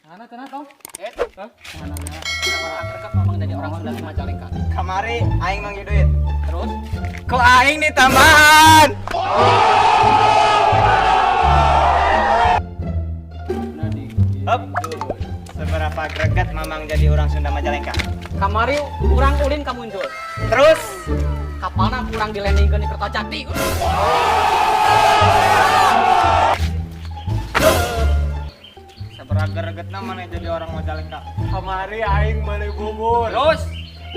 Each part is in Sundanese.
Sana cenah tong. Eh, hah? Sana cenah. Sabaraha greget Mamang jadi orang Sunda di Majalengka? Kamari aing manggil duit. Terus? Kok aing ditambahan? Hup. Seberapa greget Mamang jadi orang Sunda Majalengka? Kamari urang ulin ka muncul. Terus? Kapalna kurang di landingkeun di Kertajati. Sabaraha gregetna mana jadi orang Majalengka? Kamari aing meuli bubur. Terus?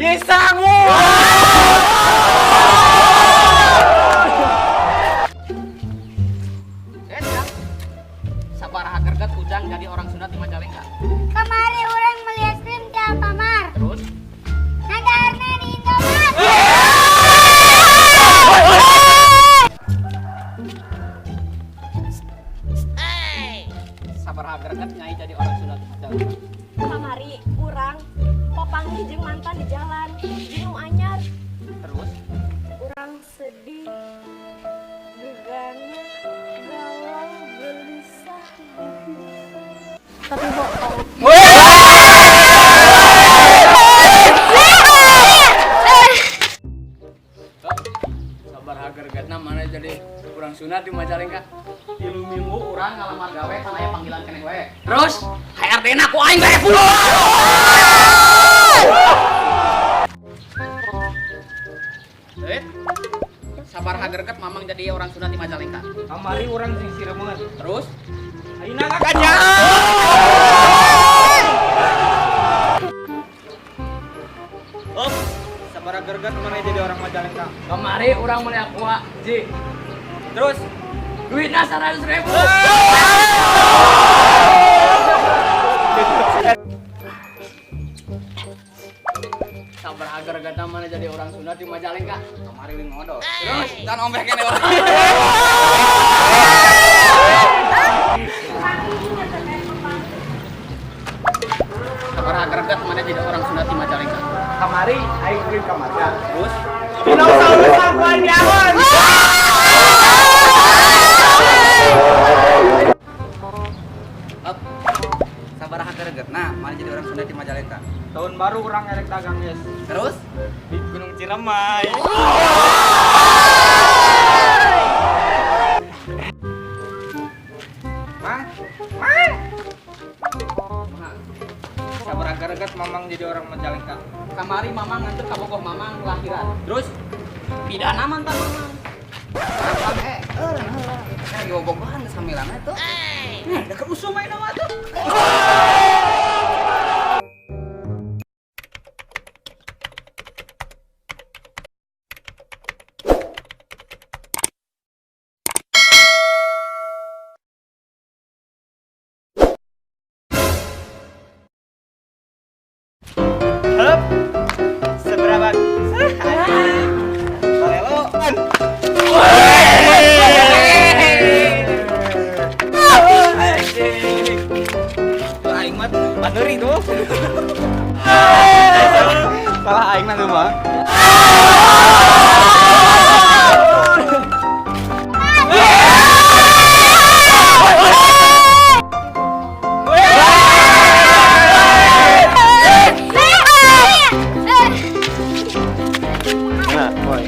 Disangu. Eh, ya. Sabaraha greget Ujang jadi orang Sunda di Majalengka? Kamari urang meuli es krim di Alfamart. Terus? Nadaharna di Indomaret. Sabaraha greget Nyai jadi orang Sunda di Majalengka? Kamari urang papanggih jeung mantan di jalan jeung nu anyar. Terus? Urang sedih, gegana, galau, gelisah, tapi bohong. Sabaraha gregetna mana jadi urang Sunda di Majalengka? 3 minggu urang ngalamar gawe kana aya panggilan keneh we. Terus? HRD na ku aing bae puluh. Eh, sabaraha greget Mamang jadi orang Sunda di Majalengka? Kamari urang sing siremeun. Terus? Ayeuna kakajang. Op, sabaraha greget mana jadi orang Majalengka? Kamari urang meuli Aqua, Ji. Terus? Duitna 100 ribu. Sabaraha gregetna mana jadi orang Sunda di Majalengka? Kamari wing modal. Terus? Dan ombeh keneh urang. Sabaraha greget mana jadi orang Sunda di Majalengka? Kamari aing ulin ka marga. Terus? Dinosaurus panjangan. Up. Sabaraha gregetna mana jadi orang Sunda di Majalengka? Tahun baru urang erek dagang, guys. Terus? Di Gunung Ciremai. Mah, mah. Sabaraha greget Mamang jadi orang Majalengka? Kamari Mamang nganter ka bogoh Mamang lahiran. Terus? Pidana mantan Mamang. Eh, lagi bobogohan geus hamilan tuh. Eh, deket usum ayeuna mah tuh. Hup. Seberapa? Balelo. Tuh aing mah pandeuri tuh. Salah aing mah tuh mah. Nah, boy.